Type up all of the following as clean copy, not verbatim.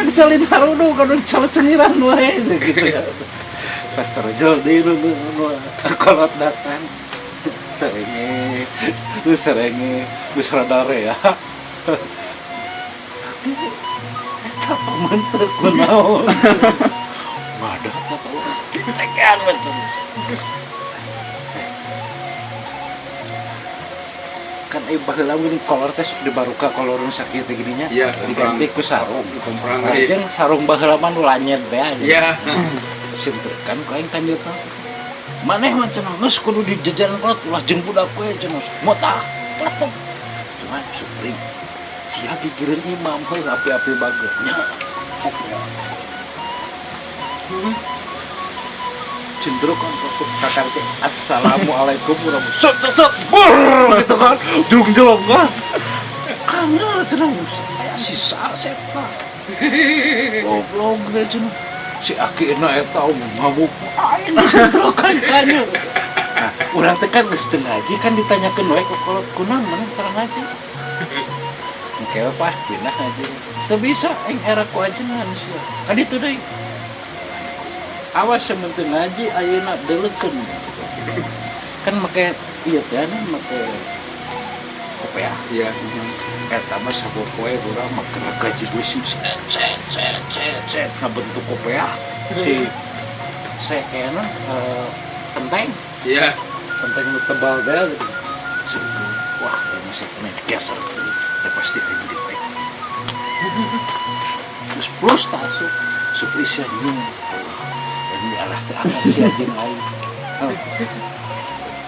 Disalin harudu kan celecengiran wae gitu ya. Pas terjol di nu kolot datang. Serenge, terus serenge, geus rada ya. Aki eta pamanteuk kunaon. Ngadat kata urang ditekean we terus. Kan baheula geuning kolor teh sok dibaruka kolor nu sakieu teh gininya. Iya, diganti ku sarung. Komprang. Jeung sarung baheula mah nu lanyet teh. Iya. Sinterkan ku aing kanjutna. Maneh mah cenah geus kudu di jajaran kolot ulah jeung budak we cenah. Motah. Motah. Cuma Supri sia gigireun imam heuh api-api bager. Nya. Cindro kan waktu kakak teh assalamualaikum warahmatullahi sot sot sot bur gitu kan jung-jung kan kangen cenah aya sisa sepa goblok teh cenah si aki na eta ngamuk aing cindro kan kangen. Nah urang teh kan geus teu ngaji kan ditanyakeun we ku kolot kunaon maneh tara ngaji engke we pah pindah ngaji teu bisa aing era ku ajengan sia kan ditu deui. Awas sementing ngaji ayeuna deulekeun kan make ieu teh anu make kopiah. Iya. Eta mah sapopoe urang mah kena gaji beusi set set set set set ngabentuk kopiah si sekena kenteng. Iya. Kenteng nu tebal teh gitu. Wah, ini masih kena geser ya pasti aing dipek. Terus plus tak asup Supri sia nyung. Ini arah teh akan sia jeung aing.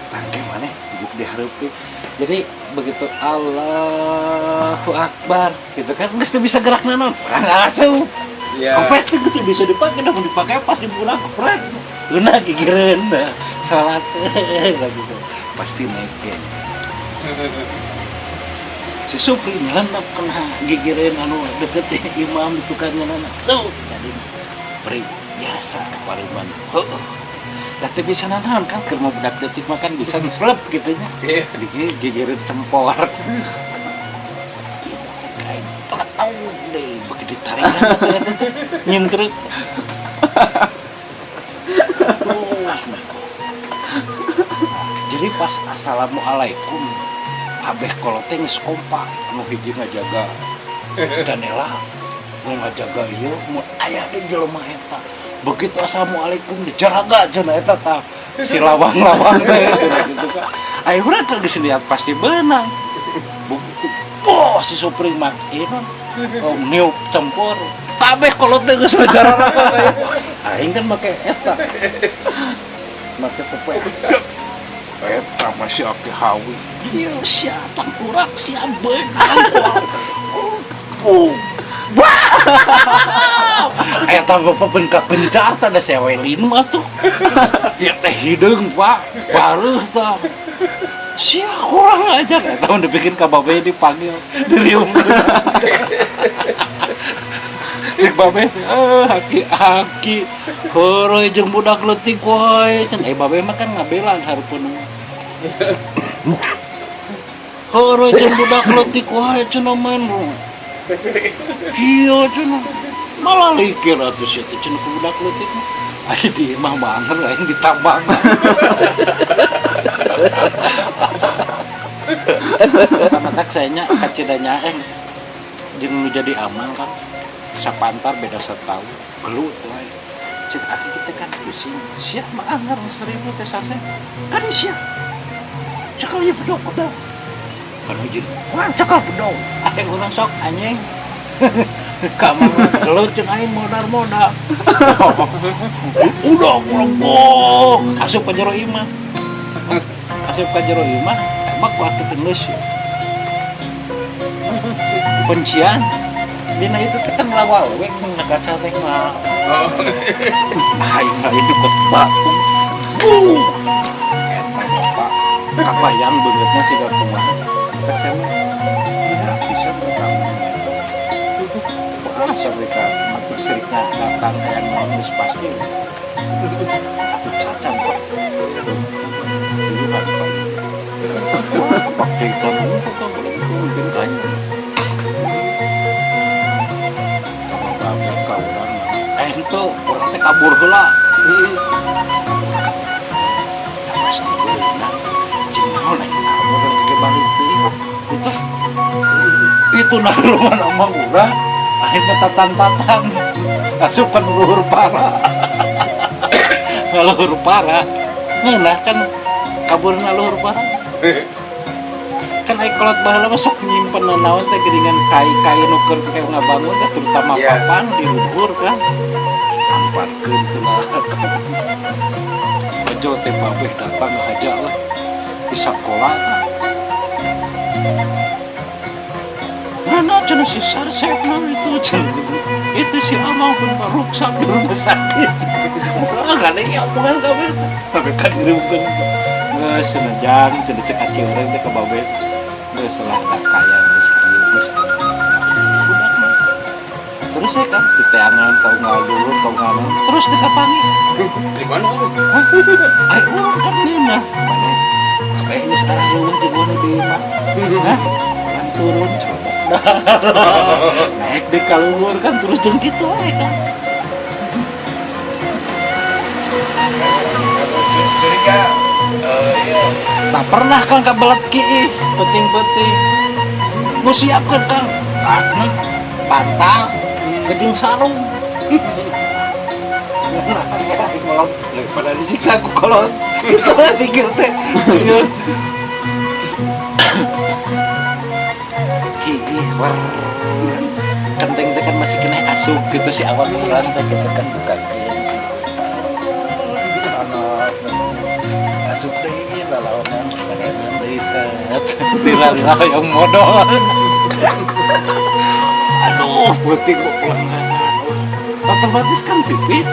Tangke maneh hidup dihareupeun. Jadi begitu Allahu Akbar gitu kan geus teu bisa gerak naon. Urang asup. Iya. Kopes teh geus teu bisa dipake, da mun dipake pasti pulang kepret. Tuna gigireun salat lagi gitu. Pasti naik. Si Supri nyelenep kena gigireun anu deket imam di tukang nyelenep. So jadi beri biasa kepariman. Heeh. Lah teu bisa nanaon kan keur mau budak detik mah kan bisa ngeslep gitu nya. Iya. Gigireun cempor. Kayak patau deh begitu ditarikan eta teh nyingkrek. Terus. Jadi pas assalamualaikum kabeh kolot teh geus kompak anu hiji ngajaga jandela nu ngajaga ieu mun aya deui jelema eta. Begitu assalamualaikum dijaraga cenah eta tah si lawang-lawang teh gitu kan. Ayo urang kan geus lihat pasti beunang. Begitu boh si Supri mah ieu oh, niup cempor kabeh kolot teh geus ngajaraga. Aing kan make eta. Make kopiah. Eta masih aki hawi. Ieu sia tangkurak sia beunang. Oh. Wah! Eta bapak bengkak bencar teh da sewelin mah tuh. Ya teh hideung Pak, bareuh tah. Sia kurang aja eta mah dibikin ka babe dipanggil diriung. Cek babe aki-aki heureuy jeung budak leutik wae cenah. Babe mah kan ngabelan hareupeun mah. Heureuy jeung budak leutik wae cenah man. Iya cenah. Malah likir atuh sia teh cenah ku budak leutik mah. Aya di imah banget aing ditambang. Matak sayanya kacidanya jeung nu jadi amal kan sapantar beda setahun gelut wae. Cek aki kita kan pusing sia mah anggar 1000 teh sase kan sia cekal ieu bedog bedog kan hiji urang cekal bedog aing urang sok anjing kamar gelut jeung aing modar-modar udah ngolongkok asup ka jero imah asup ka jero imah tembak ku aki teh geus kuncian dina itu teh kan lawal we mun ngaca teh mah aing lain deket batu eta bapak kabayang beungeutna siga kumaha cek saya mah ya bisa bertanggung wah sampai ka matur sirikna datang aya naon geus pasti atuh cacan kok dulu kan Pak pakai kamu kok boleh mungkin kayu sama bapak Henteu, urang teh kabur heula. Ya pasti beunang. Jeung naon aya kabur dan kege balik deui. Itu nah rumah nama urang akhirnya tatan-tatan asup kan luhur parah. Luhur parah. Ngeunah kan kaburna luhur parah. Kan ai kolot baheula mah sok nyimpen nanaon teh geuningan kai-kai nu keur kayak ngabangun teh, terutama papan di luhur kan. Tamparkeun heula. Ojo teh babeh datang ngahaja lah di sakola tah. Mana cenah si Sarsep itu cenah gitu. Itu si Amang pun ruksak di rumah sakit. Masalah nggak ada yang omongan kabeh teh. Tapi kan dirumkeun. Geus cenah jang cenah cek aki urang teh ka babeh. Geus lah da kaya geus kieu geus teh. Budak mah. Terus saya kan diteangan kau ngadulur kau nganu. Terus teh kapanggih. Di mana? Hah? Ai urang kan ngeunah. Mana? Kabeh geus arah leuwih jeung mana di imah. Hah? Urang turun coba. Naik di kaluhur kan terus jeung kitu we kan. Curiga. Iya. Tak pernah kan kabelet kiih penting-penting. Nu siapkeun Kang. Karena bantal jeung sarung. Nah, ya, kolot daripada disiksa ku kolot. Itu lah pikir teh. Kiih war. Kenteng teh kan masih kena asup gitu si awak urang teh gitu kan bukan asup deui lalaonan kadenan deui set. Lila-lila yang modal. Aduh, peuting kok pelangganan. Otomatis kan pipis.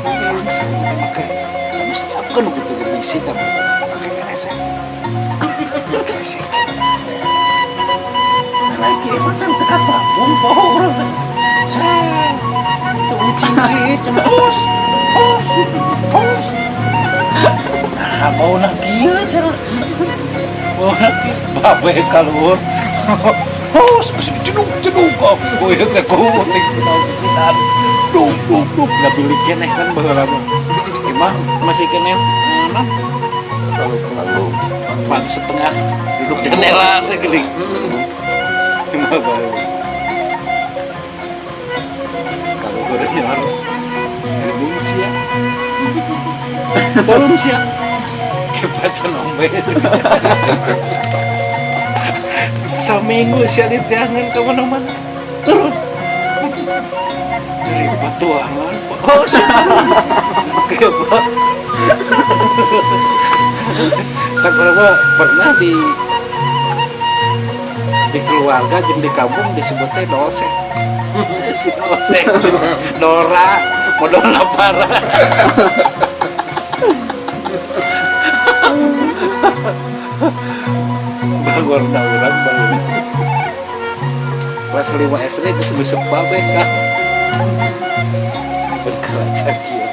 Paksa gitu make. Mesti apa nu gitu bisi kan make keresek. Keresek. Lagi mah kan teu katabung poho urang teh. Set. Itu ucing kieu cenah hus. Hus. Hus. Nah, bau na kieu cenah. Bau na kieu babeh kaluhur. Hus, geus jedug-jedug kok. Goyang teh kuting kunaon kecinan. Duk duk duk ngabilik keneh kan baheula mah. Imah masih keneh naon? Lalu Pan setengah duduk jendela teh geuning. Imah baheula. Sekali goreng nyor. Geuning sia. Turun sia. Kepacan ombe. Saminggu sia di tiangan ke mana-mana. Turun. Dari petuangan. Oh, sia turun. Kepa. Tak pernah di keluarga jeung di kampung disebutnya dosen. Si dosen. Dora, modal parah. Bangor na urang bangun. Kelas 5 SD geus besuk babeh kan. Berkala kieu.